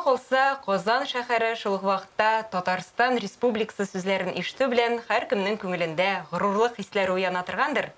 калса, Казан шәһәре, шул ук вакытта Татарстан Республикасы сүзләрен ишетү белән һәркемнең күңелендә горурлык хисләре уяна торгандыр.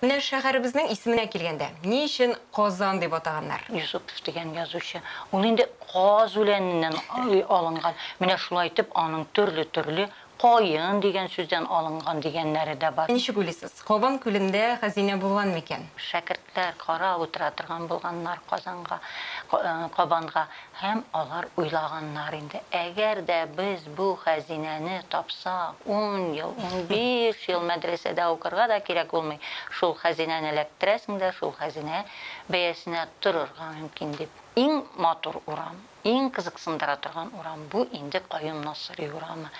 Менә шәһәребезнең исеменә килгәндә, ни өчен Казан дип атаганнар? Юсупов дигән язучы. Ул инде каз үләненнән алынган. Менә шулай итеп аның төрле-төрле каен дигән сүздән алынган дигәннәре дә бар. Ничек уйлыйсыз, Кабан күлендә хәзинә булган микән? Шәкертләр карап утыра торган булганнар Казанга, Кабанга һәм алар уйлаганнар инде, әгәр дә без бу хәзинәне тапсак, ун ел, 15 ел мәдрәсәдә укырга да кирәк булмый, шул хәзинәне эләктерәсең дә, шул хәзинә бәясенә торырга мөмкин дип. Иң матур урам, иң кызыксындыра торган урам бу инде Каюм Насыйри урамы.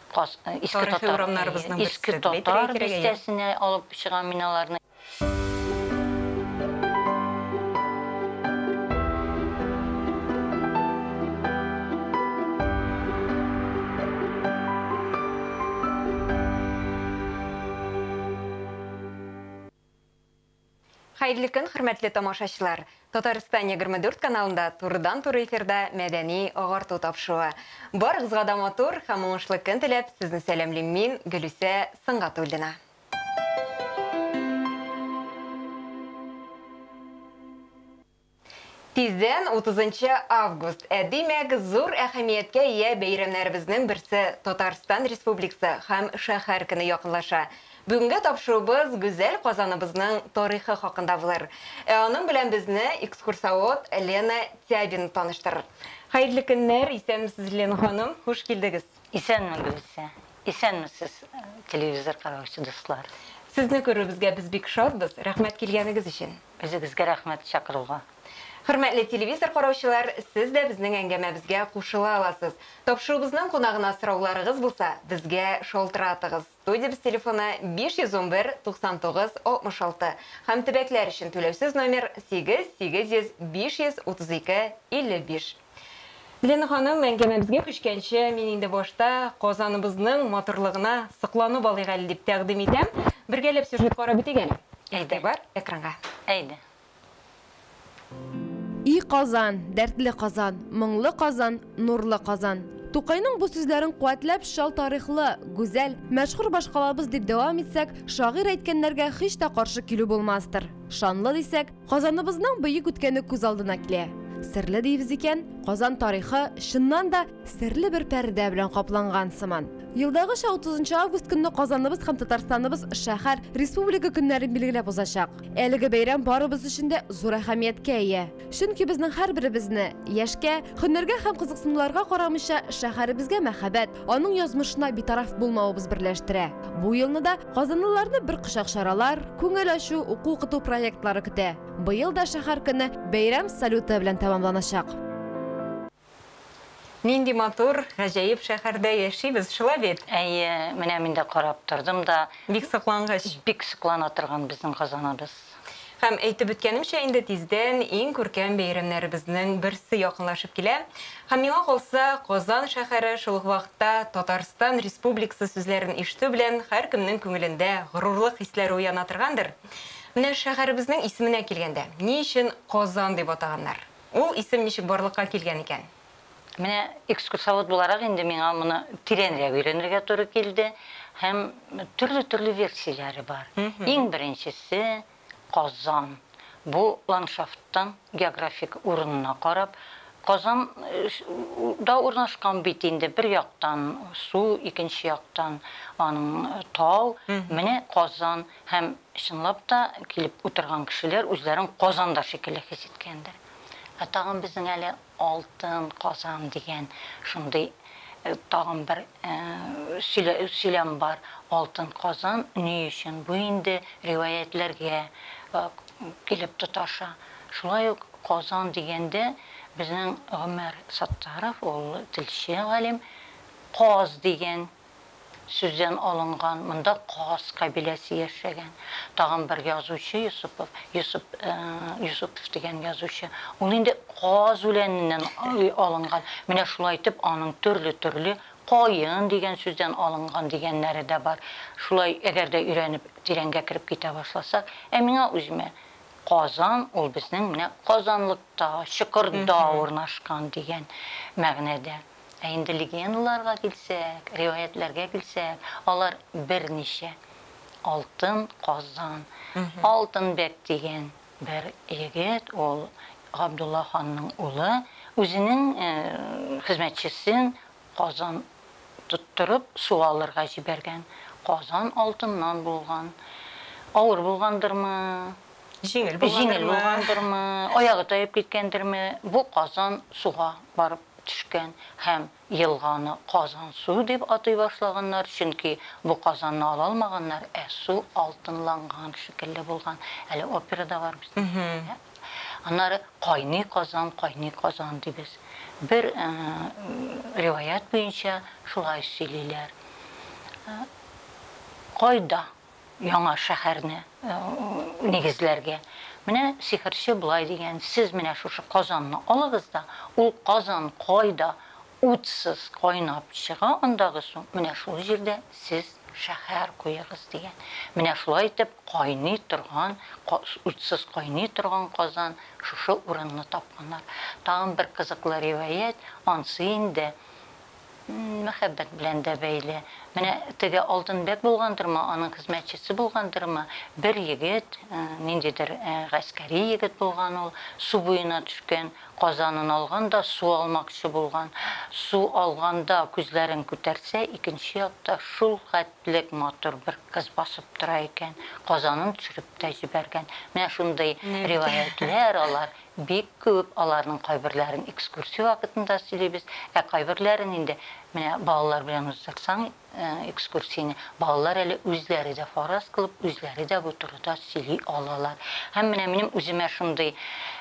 Каз, Иске Тарихи Татар, урамнарыбызның Иске берсе дип әйтергә Татар кирәк, әйе. бистәсенә алып чыгам мин аларны. Хәерле көн, хөрмәтле тамашачылар! Татарстан 24 каналында турыдан-туры эфирда мәдәни агарту тапшыруы. Барыгызга да матур һәм уңышлы көн теләп, сезне сәламлим мин, Гөлүсә Сөнгатуллина. Тиздән 30 август, ә димәк, зур әһәмияткә ия бәйрәмнәребезнең берсе Татарстан Республикасы һәм шәһәр көне якынлаша. Бүгенге тапшыруыбыз гүзәл Казаныбызның тарихы хакында булыр. Ә аның белән безне экскурсовод Лена Тябина таныштырыр. Хәерле көннәр, исәнмесез, Лена ханым, хуш килдегез. Исәнме, Гөлүсә. Исәнмесез, телевизор караучы дуслар. Сезне күрүебезгә без бик шатбыз, рәхмәт килгәнегез өчен. Үзегезгә рәхмәт чакыруга. Хөрмәтле телевизор караучылар, сез дә безнең әңгәмәбезгә кушыла аласыз. Тапшыруыбызның кунагына сорауларыгыз булса, безгә шалтыратыгыз. Студиябез телефоны 511 99 66 һәм төбәкләр өчен түләүсез номер 8 800 532 55. Лена ханым, әңгәмәбезгә күчкәнче, мин инде башта Казаныбызның матурлыгына сокланып алыйк әле дип тәкъдим итәм. Бергәләп сюжет карап үтик әле. Әйдә. Игътибар экранга. Әйдә. И Казан, дәртле Казан, моңлы Казан, нурлы Казан. Тукайның бу сүзләрен куәтләп, чал тарихлы, гүзәл, мәшһүр башкалабыз дип дәвам итсәк, шагыйрь әйткәннәргә һич тә каршы килү булмастыр. Шанлы дисәк, Казаныбызның бөек үткәне күз алдына килә. Серле дибез икән, Казан тарихы, чыннан да, серле бер пәрдә белән капланган сыман. Елдагыча 30 август көнне Казаныбыз һәм Татарстаныбыз шәһәр, республика көннәрен билгеләп узачак. Әлеге бәйрәм барыбыз өчен дә зур әһәмияткә ия. Чөнки безнең һәрберебезне, яшькә, һөнәргә һәм кызыксынуларга карамыйча, шәһәребезгә мәхәббәт, аның язмышына битараф булмавыбыз берләштерә. Бу елны да казанлыларны бер кочак чаралар, күңел ачу, уку-укыту проектлары көтә. Быел да шәһәр көне бәйрәм салюты белән тәмамланачак. Нинди матур, гаҗәеп шәһәрдә яшибез, шулай бит? Әйе, менә мин дә карап тордым да. Бик соклангыч. Бик соклана торган безнең Казаныбыз. Һәм әйтеп үткәнемчә, инде тиздән иң күркәм бәйрәмнәребезнең берсе якынлашып килә. Һәм миңа калса, Казан шәһәре, шул ук вакытта Татарстан Республикасы сүзләрен ишетү белән һәркемнең күңелендә горурлык хисләре уяна торгандыр. Менә шәһәребезнең исеменә килгәндә, ни өчен Казан дип атаганнар? Ул исем ничек барлыкка килгән икән? Менә экскурсовод буларак инде миңа моны тирәнрәк өйрәнергә туры килде һәм төрле-төрле версияләре бар. Иң беренчесе Казан. Бу ландшафттан географик урынына карап, Казан да урнашкан бит инде, бер яктан су, икенче яктан аның тау. Менә Казан һәм чынлап та килеп утырган кешеләр үзләрен Казанда шикелле хис иткәндер. Ә тагын безнең әле Алтын Казан дигән шундый тагын бер сөйләм бар. Алтын Казан ни өчен? Бу инде риваятьләргә килеп тоташа. Шулай ук Казан дигәндә безнең Гомәр Саттаров, ул телче галим, каз дигән сүздән алынган, монда каз кабиләсе яшәгән. Тагын бер язучы Йосыпов, Йосып, Йосыпов дигән язучы, ул инде каз үләненнән алынган. Менә шулай итеп аның төрле-төрле каен дигән сүздән алынган дигәннәре дә бар. Шулай әгәр дә өйрәнеп тирәнгә кереп китә башласак, ә миңа үземә Казан ул безнең менә казанлыкта, чокырда урнашкан дигән мәгънәдә. Ә инде легендаларга килсәк, риваятьләргә килсәк, алар берничә. Алтын Казан, Алтынбәк дигән бер егет, ул Габдулла ханның улы, үзенең хезмәтчесен казан тоттырып су алырга җибәргән. Казан алтыннан булган. Авыр булгандырмы? Җиңел булгандырмы? Җиңел булгандырмы? Аягы таеп киткәндерме? Бу казан суга барып төшкән һәм елганы Казансу дип атый башлаганнар, чөнки бу казанны ала алмаганнар, ә су алтынланган шикелле булган. Әле опера да бар безнең. Аннары кайный казан, кайный казан дибез. Бер риваять буенча шулай сөйлиләр. Кайда яңа шәһәрне нигезләргә? Менә сихерче болай дигән, сез менә шушы казанны алыгыз да, ул казан кайда утсыз кайнап чыга андагы су, менә шул җирдә сез шәһәр куегыз дигән. Менә шулай итеп кайный торган, утсыз кайный торган казан шушы урынны тапканнар. Тагын бер кызыклы риваять, ансы инде мәхәббәт белән дә бәйле. Менә теге Алтынбәк булгандырмы, аның хезмәтчесе булгандырмы, бер егет, ниндидер гаскәри егет булган ул, су буена төшкән, казанын алган да су алмакчы булган. Су алганда күзләрен күтәрсә, икенче якта шул хәтлек матур бер кыз басып тора икән, казанын төшереп тә җибәргән. Менә шундый риваятьләр алар бик күп, аларның кайберләрен экскурсия вакытында сөйлибез, ә кайберләрен инде менә балалар белән уздырсаң экскурсияне, балалар әле үзләре дә фараз кылып, үзләре дә бу турыда сөйли алалар. Һәм менә минем үземә шундый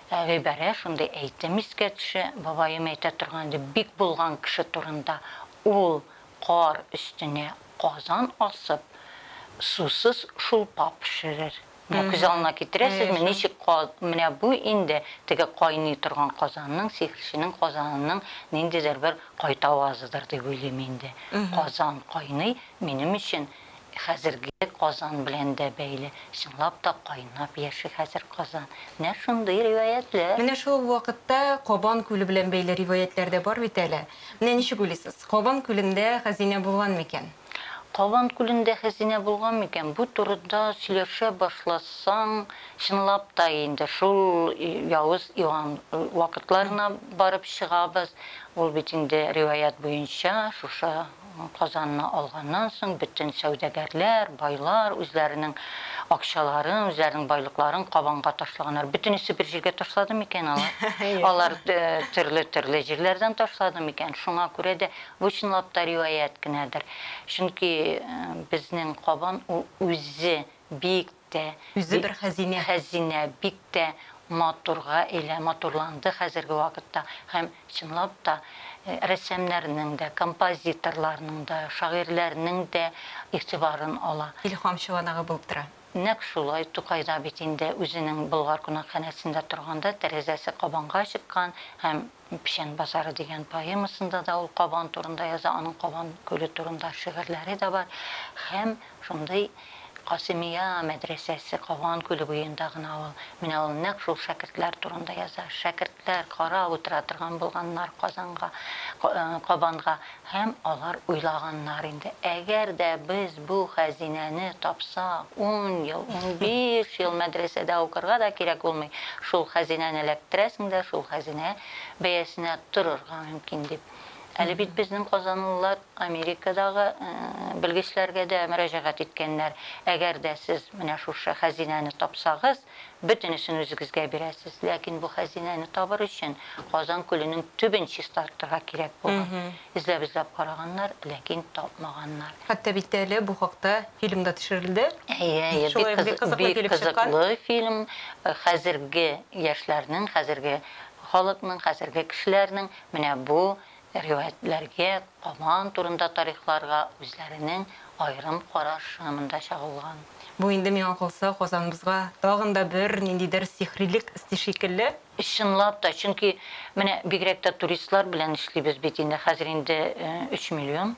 гыйбарә, шундый әйтем искә төшә, бабаем әйтә торган иде, бик булган кеше турында, ул кар өстенә казан асып, сусыз шулпа пешерер. Менә күз алдына китерәсезме, ничек менә бу инде теге кайный торган казанның, сихерченең казанының ниндидер бер кайтавазыдыр дип уйлыйм инде. Казан кайный минем өчен хәзерге Казан белән дә бәйле. Чынлап та кайнап яши хәзер Казан. Менә шундый риваятьләр. Менә шул вакытта Кабан күле белән бәйле риваятьләр дә бар бит әле. Менә ничек уйлыйсыз, Кабан күлендә хәзинә булган микән? Кабан күлендә хәзинә булган микән? Бу турыда сөйләшә башласаң, чынлап та инде шул Явыз Иван вакытларына барып чыгабыз. Ул бит инде риваять буенча шушы Казанны алганнан соң бөтен сәүдәгәрләр, байлар үзләренең акчаларын, үзләренең байлыкларын Кабанга ташлаганнар. Бөтенесе бер җиргә ташлады микән алар? Алар төрле-төрле җирләрдән ташлады микән? Шуңа күрә дә бу чынлап та риваять кенәдер. Чөнки безнең Кабан ул үзе бик тә үзе бер хәзинә. Хәзинә бик тә матурга әйлә, матурланды хәзерге вакытта. Һәм чынлап та рәссамнарның да, композиторларның да, шагыйрьләрнең дә игътибарын ала. Илһам чыганагы булып тора. Нәкъ шулай Тукайда бит инде үзенең Болгар кунакханәсендә торганда тәрәзәсе Кабанга чыккан һәм Печән базары дигән поэмасында да ул Кабан турында яза, аның Кабан күле турында шигырьләре дә бар. Һәм шундый Касымия мәдрәсәсе Кабан күле буенда гына ул. Менә ул нәкъ шул шәкертләр турында яза. Шәкертләр карап утыра торган булганнар Казанга, Кабанга һәм алар уйлаганнар инде. Әгәр дә без бу хәзинәне тапсак, 10 ел, 15 ел мәдрәсәдә укырга да кирәк булмый. Шул хәзинәне эләктерәсең дә, шул хәзинә бәясенә торырга мөмкин дип. Әле бит безнең казанлылар Америкадагы белгечләргә дә мөрәҗәгать иткәннәр. Әгәр дә сез менә шушы хәзинәне тапсагыз, бөтенесен үзегезгә бирәсез. Ләкин бу хәзинәне табыр өчен Казан күленең төбен чистартырга кирәк булган. Эзләп-эзләп караганнар, ләкин тапмаганнар. Хәтта бит әле бу хакта фильм да төшерелде. Әйе, бик кызыклы фильм. Хәзерге яшьләрнең, хәзерге халыкның, хәзерге кешеләрнең менә бу риваятьләргә, Кабан турында тарихларга үзләренең аерым карашы монда чагылган. Бу инде миңа калса Казаныбызга тагын да бер ниндидер сихрилек өсти шикелле. Чынлап та, чөнки менә бигрәк тә туристлар белән эшлибез бит инде. Хәзер инде 3 миллион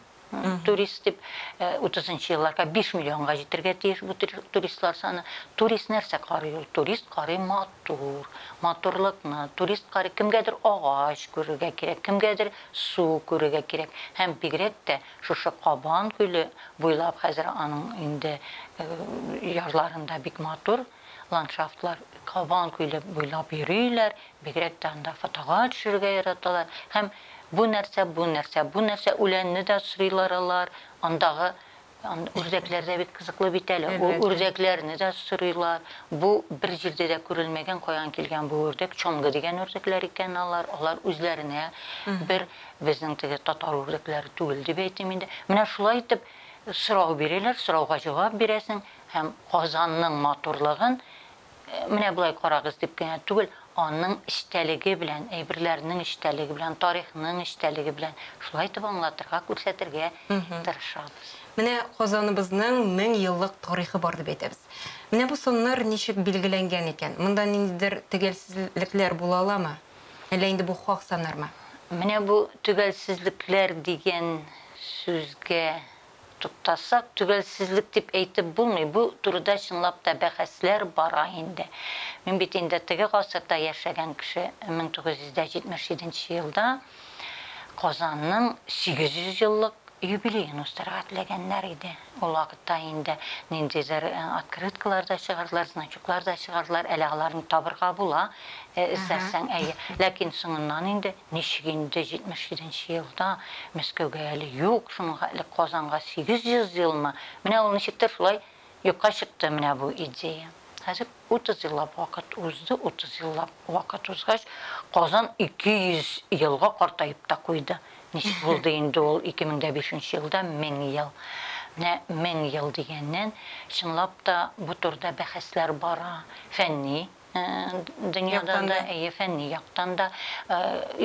Турист дип, 30 елларга 5 миллионга җитәргә тиеш бу туристлар саны. Турист нәрсә карый ул? Турист карый матур, матурлыкны. Турист карый, кемгәдер агач күрергә кирәк, кемгәдер су күрергә кирәк. Һәм бигрәк тә шушы Кабан күле буйлап хәзер аның инде ярларында бик матур ландшафтлар, Кабан күле буйлап йөриләр, бигрәк тә анда фотога төшерергә яраталар. Һәм бу нәрсә, бу нәрсә, бу нәрсә, үләнне дә сорыйлар алар, андагы үрдәкләр дә бик кызыклы бит әле. Ул үрдәкләрне дә сорыйлар. Бу бер җирдә дә күрелмәгән, каян килгән бу үрдәк, чонгы дигән үрдәкләр икән алар. Алар үзләренә бер безнең теге татар үрдәкләре түгел дип әйтим инде. Менә шулай итеп сорау бирәләр, сорауга җавап бирәсең һәм Казанның матурлыгын менә болай карагыз дип кенә түгел, аның эчтәлеге белән, әйберләрнең эчтәлеге белән, тарихның эчтәлеге белән шулай итеп аңлатырга, күрсәтергә тырышабыз. Менә Казаныбызның 1000 еллык тарихы бар дип әйтәбез. Менә бу саннар ничек билгеләнгән икән? Монда ниндидер төгәлсезлекләр була аламы? Әллә инде бу хак саннармы? Менә бу төгәлсезлекләр дигән сүзгә туктасак, төгәлсезлек дип әйтеп булмый. Бу турыда чынлап та бәхәсләр бара инде. Мин бит инде теге гасырда яшәгән кеше, 1977 елда Казанның 800 еллык юбилеен уздырырга теләгәннәр иде. Ул вакытта инде ниндидер открыткалар да чыгардылар, значоклар да чыгардылар. Әле аларны табырга була, эзләсәң, әйе. Ләкин соңыннан инде ничек инде 77 елда Мәскәүгә әле юк, шуның хәтле Казанга 800 елмы? Менә ул ничектер шулай юкка чыкты менә бу идея. Хәзер 30 еллап вакыт узды, 30 еллап вакыт узгач, Казан 200 елга картаеп та куйды. Ничек булды инде ул 2005 елда 1000 ел. Менә 1000 ел дигәннән, чынлап та бу турыда бәхәсләр бара, фәнни дөньядан да, әйе, фәнни яктан да,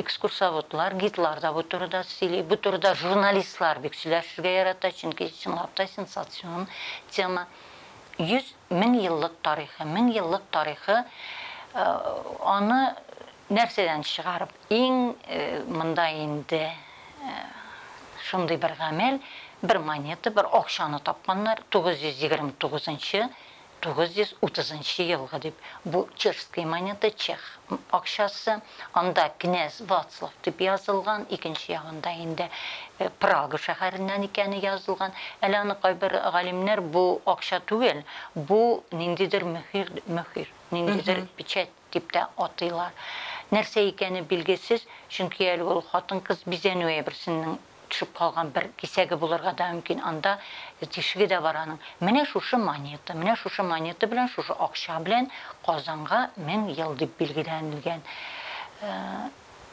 экскурсоводлар, гидлар да бу турыда сөйли, бу турыда журналистлар бик сөйләшергә ярата, чөнки чынлап та сенсацион тема. 100 мең еллык тарихы, мең еллык тарихы, аны нәрсәдән чыгарып, иң монда инде шундый бер гамәл, бер монета, бер акчаны тапканнар, 929 930 елгы дип. Бу чешский монета, чех акчасы. Анда князь Вацлав дип язылган, икенче ягында инде Прага шәһәреннән икәне язылган. Әле аны кайбер галимнәр бу акча түгел, бу ниндидер мөһер, мөһер, ниндидер печать дип тә атыйлар. Нәрсә икәне билгесез, чөнки әле ул хатын-кыз бизәнү әйберсенең төшеп калган бер кисәге булырга да мөмкин, анда тишеге дә бар аның. Менә шушы монета, менә шушы монета белән, шушы акча белән Казанга 1000 ел дип билгеләнелгән.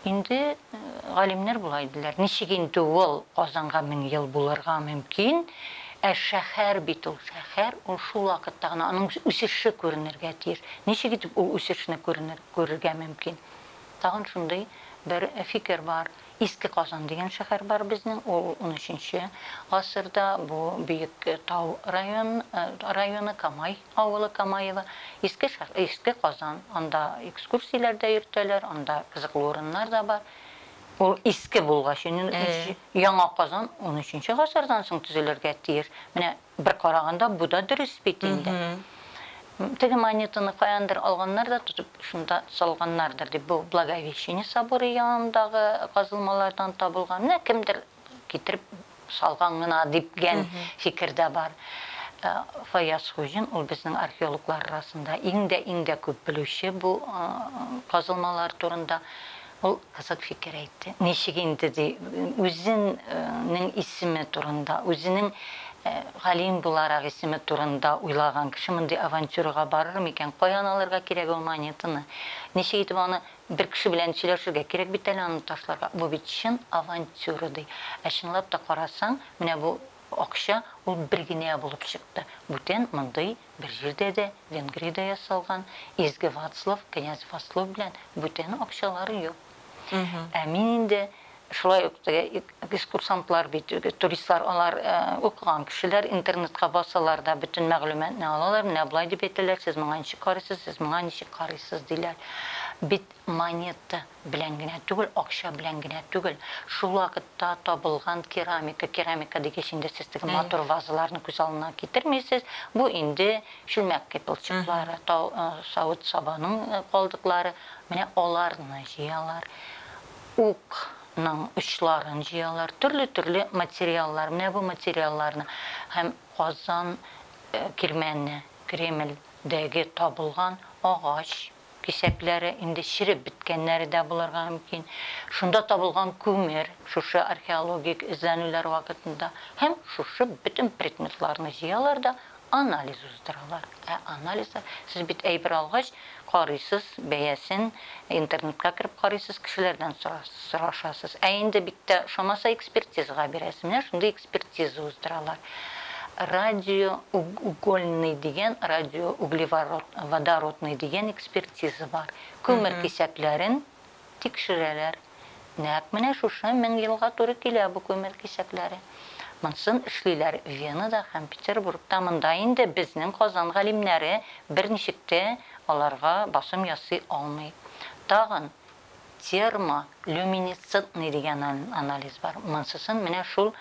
Инде галимнәр болай диләр, ничек инде ул Казанга 1000 ел булырга мөмкин, ә шәһәр бит ул, шәһәр ул шул вакытта гына аның үсеше күренергә тиеш. Ничек итеп ул үсешне күренер, күрергә мөмкин? Тагын шундый бер фикер бар. Иске Казан дигән шәһәр бар безнең, ул 13 гасырда бу Бөек Тау район, районы, Камай авылы, Камаево. Иске шәһәр, Иске Казан, анда экскурсияләр дә йөртәләр, анда кызыклы урыннар да бар. Ул иске булгач, инде яңа Казан 13 гасырдан соң төзелергә тиеш. Менә бер караганда бу да дөрес бит инде. Теге монетаны каяндыр алганнар да тотып шунда салганнардыр дип, бу Благовещение соборы янындагы казылмалардан табылган. Менә кемдер китереп салган гына дигән фикер дә бар. Фаяз Хуҗин, ул безнең археологлар арасында иң дә иң дә күп белүче бу казылмалар турында. Ул кызык фикер әйтте. Ничек инде ди, үзенең исеме турында, үзенең галим буларак исеме турында уйлаган кеше мондый авантюрага барыр микән? Каян алырга кирәк ул монетаны? Ничек итеп аны бер кеше белән сөйләшергә кирәк бит әле аны ташларга? Бу бит чын авантюра ди. Ә чынлап та карасаң, менә бу акча ул бер генә булып чыкты. Бүтән мондый бер җирдә дә, Венгриядә ясалган Изге Вацлав, князь Вацлав белән бүтән акчалары юк. Ә мин инде шулай ук теге экскурсантлар бит, туристлар, алар укыган кешеләр, интернетка басалар да бөтен мәгълүматны алалар. Менә болай дип әйтәләр, сез моңа ничек карыйсыз, сез моңа ничек карыйсыз диләр. Бит монета белән генә түгел, акча белән генә түгел, шул вакытта табылган керамика, керамика дигәч инде сез теге матур вазаларны күз алдына китермисез, бу инде чүлмәк кыйпылчыклары, савыт-сабаның калдыклары, менә аларны җыялар. Укның очларын җыялар, төрле-төрле материаллар, менә бу материалларны һәм Казан Кирмәне, Кремльдәге табылган агач кисәкләре, инде череп беткәннәре дә булырга мөмкин. Шунда табылган күмер, шушы археологик эзләнүләр вакытында һәм шушы бөтен предметларны җыялар да анализ уздыралар. Ә анализда сез бит әйбер алгач, карыйсыз, бәясен, интернетка кереп карыйсыз, кешеләрдән сорашасыз. Ә инде бик тә ошамаса, экспертизага бирәсез. Менә шундый экспертиза уздыралар. Радиоугольный дигән, радиоуглеводородный дигән экспертиза бар. Күмер кисәкләрен тикшерәләр. Нәкъ менә шушы 1000 елга туры килә бу күмер кисәкләре. Монысын эшлиләр Венада һәм Петербургта. Монда инде безнең Казан галимнәре берничек тә аларга басым ясый алмый. Тагын термолюминесцентный дигән анализ бар. Монсысын менә шул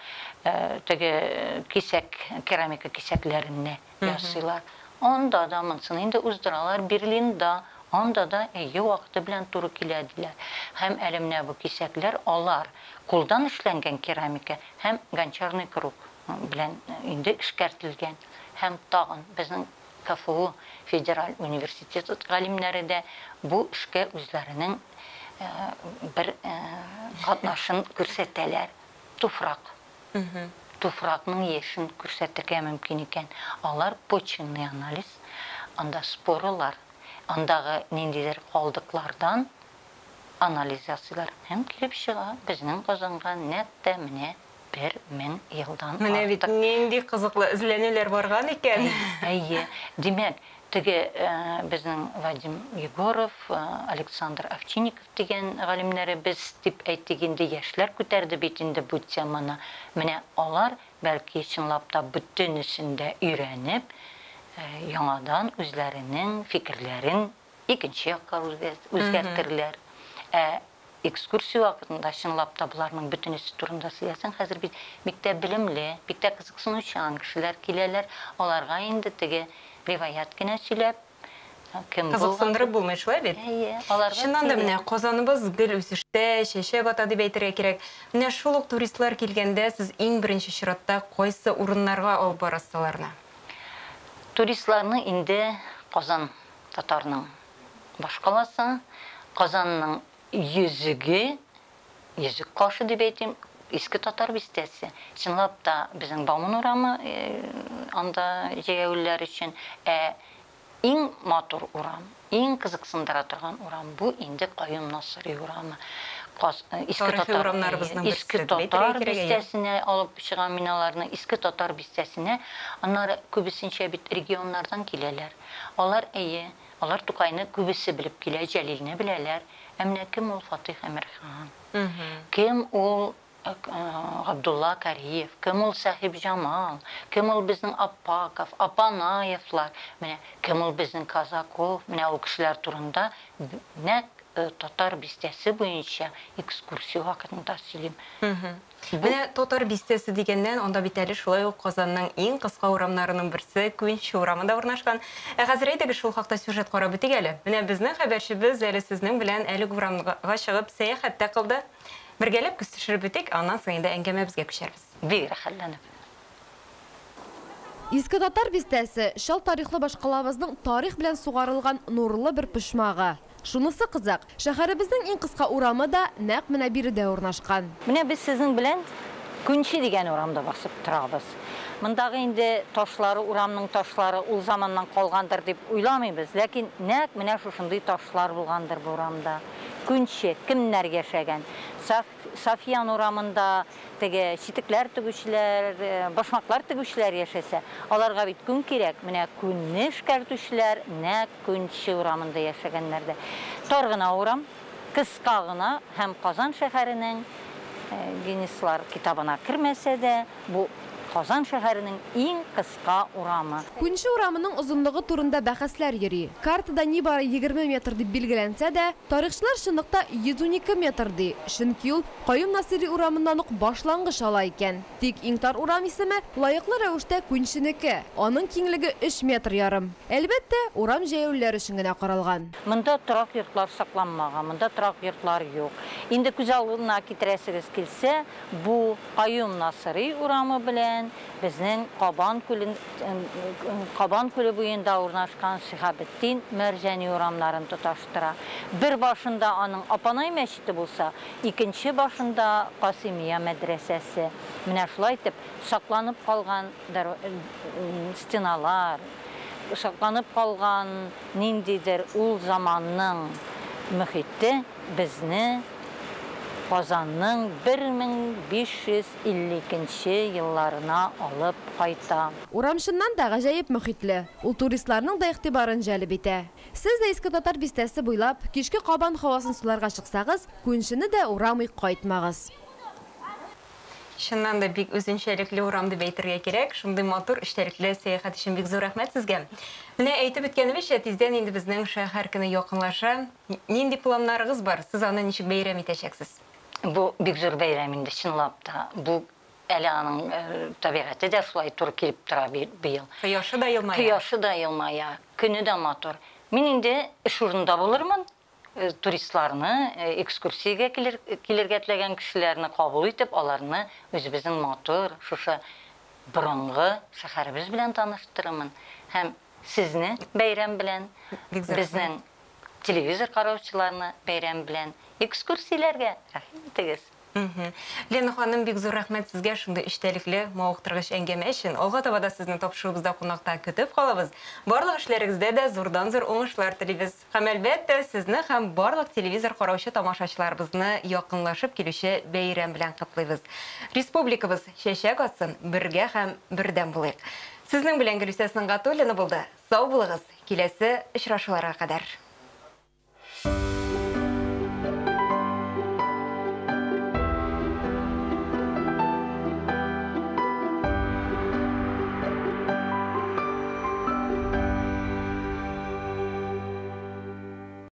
теге кисәк, керамика кисәкләренә ясыйлар. Анда да монысын инде уздыралар Берлинда. Анда да әйе вакыты белән туры килә диләр. Һәм әле менә бу кисәкләр алар кулдан эшләнгән керамика һәм гончарный круг белән инде эшкәртелгән. Һәм тагын безнең КФУ Федераль университеты галимнәре дә бу эшкә үзләренең бер катнашын күрсәтәләр. Туфрак. Туфракның яшен күрсәтергә мөмкин икән. Алар почвенный анализ, анда споралар, андагы ниндидер калдыклардан анализ ясыйлар. Һәм килеп чыга, безнең Казанга нәкъ тә менә 1000 елдан артык. Менә бит нинди кызыклы эзләнүләр барган икән. Әйе. Димәк, теге безнең Вадим Егоров, Александр Овчинников дигән галимнәребез дип әйтик инде, яшьләр күтәрде бит инде бу теманы. Менә алар бәлки чынлап та бөтенесен дә өйрәнеп, яңадан үзләренең фикерләрен икенче якка үзгәртерләр. Ә экскурсия вакытында чынлап та боларның бөтенесе турында сөйләсәң, хәзер бит бик тә белемле, бик тә кызыксынучан кешеләр киләләр. Аларга инде теге риваять кенә сөйләп, кем булган? Кызыксындырып булмый, шулай бит? Әйе, аларга Чыннан да сөйләп. менә Казаныбыз гел үсештә, чәчәк ата дип әйтергә кирәк. Менә шул ук туристлар килгәндә сез иң беренче чиратта кайсы урыннарга алып барасыз аларны? Туристларны инде Казан татарның башкаласы, Казанның йөзеге, йөзек кашы дип әйтим, Иске Татар бистәсе. Чынлап та безнең Бауман урамы анда җәяүлеләр өчен, ә иң матур урам, иң кызыксындыра торган урам бу инде Каюм Насыйри урамы. Иске Тарихи Татар, урамнарыбызның Иске берсе дип әйтергә Татар кирәк, әйе. бистәсенә алып чыгам мин аларны, Иске Татар бистәсенә. Аннары күбесенчә бит регионнардан киләләр. Алар әйе, алар Тукайны күбесе белеп килә, Җәлилне беләләр. Ә менә кем ул Фатих Әмирхан? Кем ул Габдулла Кариев, кем ул Сәхиб Җамал, кем ул безнең Аппаков, Апанаевлар, менә кем ул безнең Казаков, менә ул кешеләр турында нәкъ татар бистәсе буенча экскурсия вакытында сөйлим. Менә татар бистәсе дигәннән, анда бит әле шулай ук Казанның иң кыска урамнарының берсе Күнче урамында урнашкан. Ә хәзер әйдәгез шул хакта сюжет карап үтик әле. Менә безнең хәбәрчебез әле сезнең белән әлеге урамга чыгып сәяхәт тә кылды. Бергәләп күз төшереп үтик, аннан соң инде әңгәмәбезгә күчәрбез. Бик рәхәтләнеп. Иске Татар бистәсе чал тарихлы башкалабызның тарих белән сугарылган нурлы бер почмагы. Шунысы кызык, шәһәребезнең иң кыска урамы да нәкъ менә биредә урнашкан. Менә без сезнең белән Күнче дигән урамда басып торабыз. Мондагы инде ташлары, урамның ташлары ул заманнан калгандыр дип уйламыйбыз, ләкин нәкъ менә шушындый ташлар булгандыр бу урамда. Күнче кемнәр яшәгән? Сафиян урамында теге читекләр тегүчеләр, башмаклар тегүчеләр яшәсә, аларга бит күн кирәк. Менә күнне эшкәртүчеләр нәкъ Күнче урамында яшәгәннәр дә. Тар гына урам, кыска гына һәм Казан шәһәренең Гиннесслар китабына кермәсә дә, бу Казан шәһәренең иң кыска урамы. Күнче урамының озынлыгы турында бәхәсләр йөри. Картада нибары 20 метр дип билгеләнсә дә, тарихчылар чынлыкта 112 метр ди. Чөнки ул Каюм Насыйри урамыннан ук башлангыч ала икән. Тик иң тар урам исеме лаеклы рәвештә Күнченеке. Аның киңлеге 3 метр ярым. Әлбәттә, урам җәяүлеләр өчен генә каралган. Монда торак йортлар сакланмаган, монда торак йортлар юк. Инде күз алдына китерәсегез килсә, бу Каюм Насыйри урамы белән безнең Кабан күлен Кабан күле буенда урнашкан Шиһабетдин Мәрҗани урамнарын тоташтыра. Бер башында аның Апанай мәчете булса, икенче башында Касыймия мәдрәсәсе. Менә шулай итеп сакланып калган стеналар, сакланып калган ниндидер ул заманның мөхите безне Казанның 1552 елларына алып кайта. Урам чыннан да гаҗәеп мөхитле. Ул туристларның да игътибарын җәлеп итә. Сез дә Иске Татар бистәсе буйлап, кичке Кабан һавасын суларга чыксагыз, Күнчене дә урамый кайтмагыз. Чыннан да бик үзенчәлекле урам дип әйтергә кирәк. Шундый матур, эчтәлекле сәяхәт өчен бик зур рәхмәт сезгә. Менә әйтеп үткәнебезчә, тиздән инде безнең шәһәр көне якынлаша. Нинди планнарыгыз бар? Сез аны ничек бәйрәм итәчәксез? Бу бик зур бәйрәм инде, чынлап та. Бу әле аның табигате дә шулай туры килеп тора быел. Кояшы да елмая. Кояшы да елмая, көне дә матур. Мин инде эш урынында булырмын. Туристларны, экскурсиягә килергә теләгән кешеләрне кабул итеп, аларны үзебезнең матур, шушы борынгы шәһәребез белән таныштырырмын. Һәм сезне бәйрәм белән, безнең телевизор караучыларны бәйрәм белән экскурсияләргә рәхим итегез. Лена ханым, бик зур рәхмәт сезгә шундый эчтәлекле, мавыктыргыч әңгәмә өчен. Алга таба да сезне тапшыруыбызда кунакта көтеп калабыз. Барлык эшләрегездә дә зурдан-зур уңышлар телибез. Һәм әлбәттә, сезне һәм барлык телевизор караучы тамашачыларыбызны якынлашып килүче бәйрәм белән котлыйбыз. Республикабыз чәчәк атсын, бергә һәм бердәм булыйк. Сезнең белән Гөлүсә Сөнгатуллина булды. Сау булыгыз, киләсе очрашуларга кадәр.